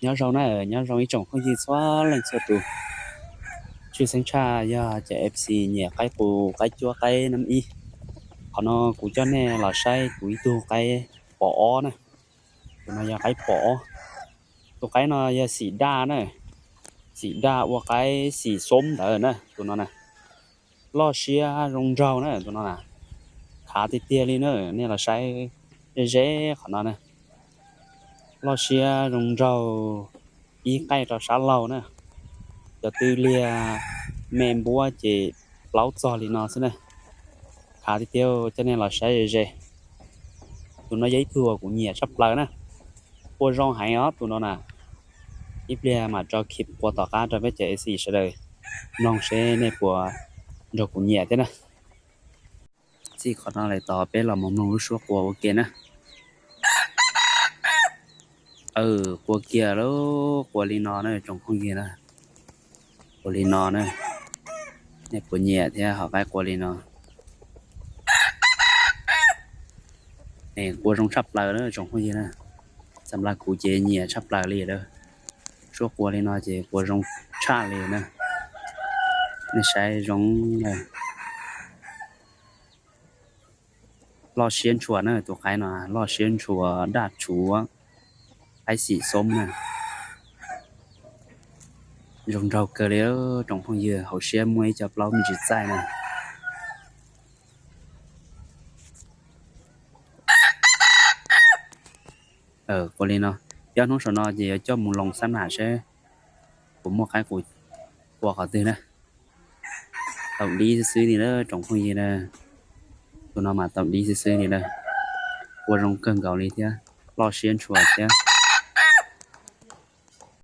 Nyob zoo na, nyob zoo ib tsoom phooj ywg txhua leej txhua tus. Tshwj xeeb tshaj yog cov F C nyiam qaib qus, qaib cuab, qaib nab ib. Qhov no kuv coj nej los saib kuv ib tug qaib pom ob na. Tus no yog qaib pom ob. Tus qaib no yog xim daj na, xim daj ua qaib xim xoob ntawd na, tus no na. Loj siab zoo nraug na, tus no na. Khav tiag tiag li na, nej los saib ze ze qhov no na. Loj siab zoo nraug, ib qaij rau sab laug na. Cov tw liag me npuab ces plaub txog li no xwb na. Khav tiag tiag, coj nej los saib ze ze. Tus no yog ib tug uas kuv nyiam tshaj plaws na. Qua zoo heev os tus no na. Ib pliag mam tso clip qua tom qab rau peb cov F C sawv daws mloog seb nej puas nrog kuv nyiam thiab na. Txij qhov no lawm tod peb los mus mloog lub suab qua ua ke na. Qua kiag lub, qua li no na tsoom phooj ywg na. Qua li no na. Nej puas nyiam thiab hom qaib qua li no? Es qua zoo tshaj plaws na tsoom phooj ywg na. Xam laj kuv ces nyiam tshaj plaws li lawm. Suab qua li no ces qua zoo tshaj li na. Nej saib zoo na. Loj siab ntshua na, tus qaib no loj siab ntshua, daj tshuav, qaib xim xoob na. Zoo nraug kawg li tsoom phooj ywg, hauv siab muaj ib co plaub me ntsis txaij na. Qua li no, ob hnub saum no ces yuav coj mus loos xab nam seb puas muaj qaib qus qua qhov twg na. Taum dib xwb xwb li na tsoom phooj ywg na. Tus no mas taum dib xwb xwb li na. Qua zoo kawg nkaus li thiab, loj siab ntshua thiab.